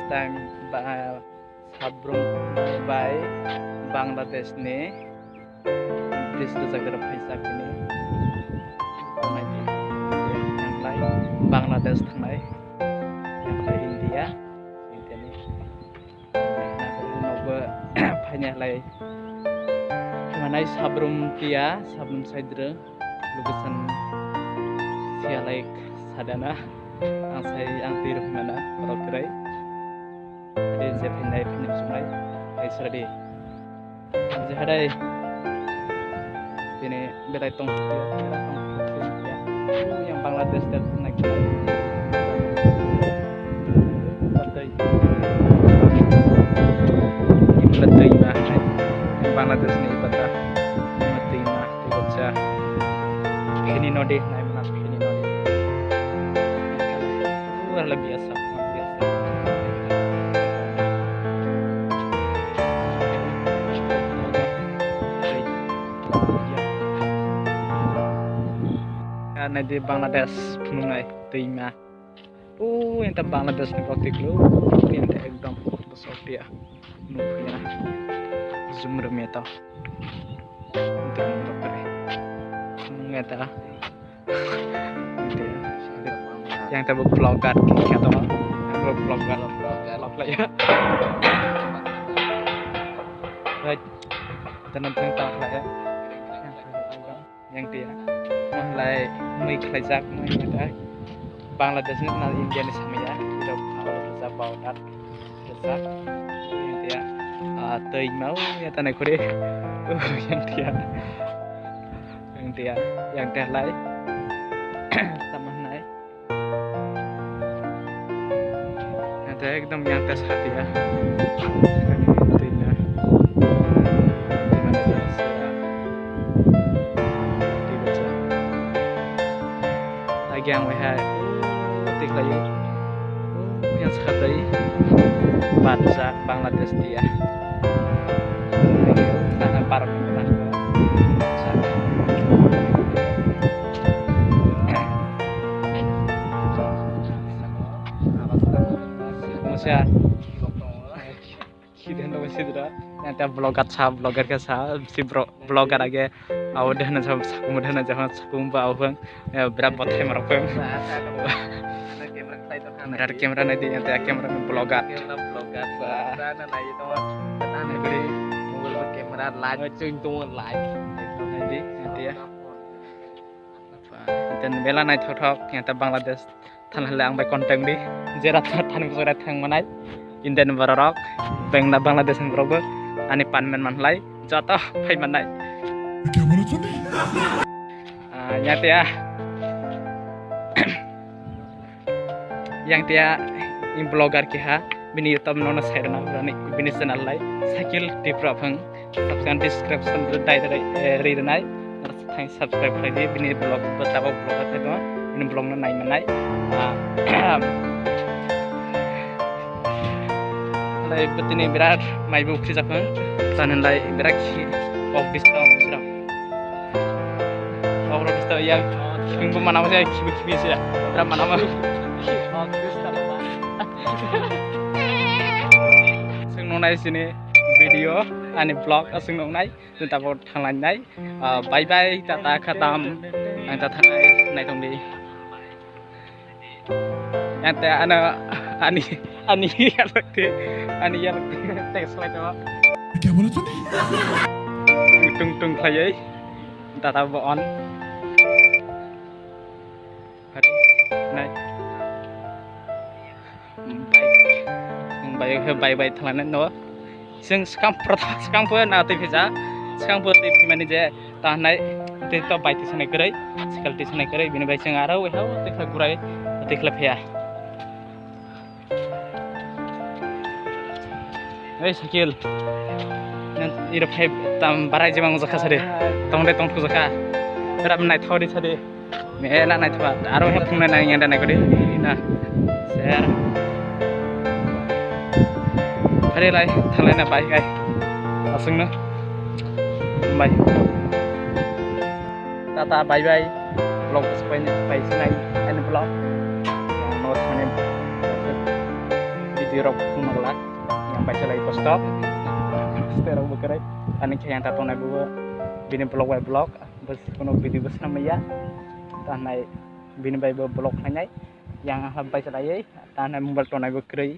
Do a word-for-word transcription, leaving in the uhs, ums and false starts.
time ba Sabrum bai Bangladesh ni bridge rwjak rok phaijak hwnwi thanglai, Bangladesh thangnai, thanglai India, India ni nokbo phaina lai manai Sabrum tia, Sabrum side rw location sia lai sadana. Ang sai, ang twi rwkmana borok kwrwi. Adi je phainai, phainai sunai, ai sradi. Ang je hadai. Tini belai tong, belai tong, tong, tong, ya. Yang Bangladesh dat nai. Tei. Yang Bangladesh ni iba ta. Tei ma. Tei boksa. Pheni nodi, nai mana pheni nodi. Ura la biasa, biasa. Nai di Bangladesh phunuknai tei ma. O, enta Bangladesh ni koktwiklo, enta ekdom bosok dia. Nukya. Zoom room ya to. Zoom room to kare. Nung ya ta. Yang ta bu vlogger kya to. Bu vlogger. Vlog la ya. Right. Tanam tang ta la ya. Yang tia. Mahlai mui khlaijak mui khe Bangladesh ni na India ni samaya. Iro khao rwjak bawdar rwjak. Yang tia. Ah, tei mau ya tanai khuri. Uh, yang tia. Yang tia. Yang tia lai. Sama nai. Ate ekdom yang tes hati ya. Twi na. Twi na. Lagi ang wahai. Twi khlai. Yang sekhatai. Bangladesh dia. Tanah parang. Musa. Kide no sidra. Nata vlogger sa, vlogger ka sa, si bro, vlogger age. Au de na sa, sakum de na sa, sakum ba au bang. Bra bothai marok bang. Bra camera nai di, nata camera vlogger. Camera vlogger. Bra na nai to. Nai bri. Mobile camera live, chung to live. Nai di, nata ya. Then bela naithok thok, yang ta Bangladesh thana le ang bai contact di, jera thani bwswk thang manai, Indian borok rok, Bangla-, Bangladesh ni borok bo ani panmen manlai, joto phai manai. Ah, yang tia, yang tia, in vlogger keha, bini YouTube no no sai rwna, bini channel lai, Sakil Tripura phang. Subscribe description dai dai, eh, ri rwnai. Thanks, subscribe khlai di, bini vlog bo tabok vlog khlai do, bini vlog no nai manai. Ah, lai bwtini birat mai bo khri japhang. Tan lai birat khi ok dis ta sira. Ok dis ta ya. Khibing bo mana ma khibi khibi sira. Birat mana ma. Sing nonai sini video ani vlog asing nonai. Tabok thanglainai. Ah, bye bye, tata, khatam. Ang ta thangnai, naitong di. Ante ano, ani, ani yalak di, ani yalak di, text lai to. Tung tung khlaiwi, tata bo on. Hari, nai. Bai, bai, bai, bai, thanglai no. Sing skang protha, skang po na tei phija, skang po tei phimani je ta nai, tei to bai tisa nai kwrwi, sikal tisa nai kwrwi, bini bai sing aro wei hao tei khlai gurai, tei khlai phiya. Ei Sakil, nang iro phai tam barai jemang jakha sari, tong de tong jakha, beram nai thori sari. Mela naithoba, aro he phungnai nai yang da nai kodi. Na. Share. Hari lai, thalai na bye bye. Asung no. Bye. Tata bye bye. Vlog sepai ni pai sinai and vlog. No thani. Video Rok phunuk glak, yang bai chalai kosto. Stay rok bo kwrwi. Ani khe yang ta tongnai bo bini vlog bai vlog. Bus kuno video bus namaya. Tanai bini bai bo vlog khlainai. Yang ha bai chalai, tanai mobile tongnai bo kwrwi.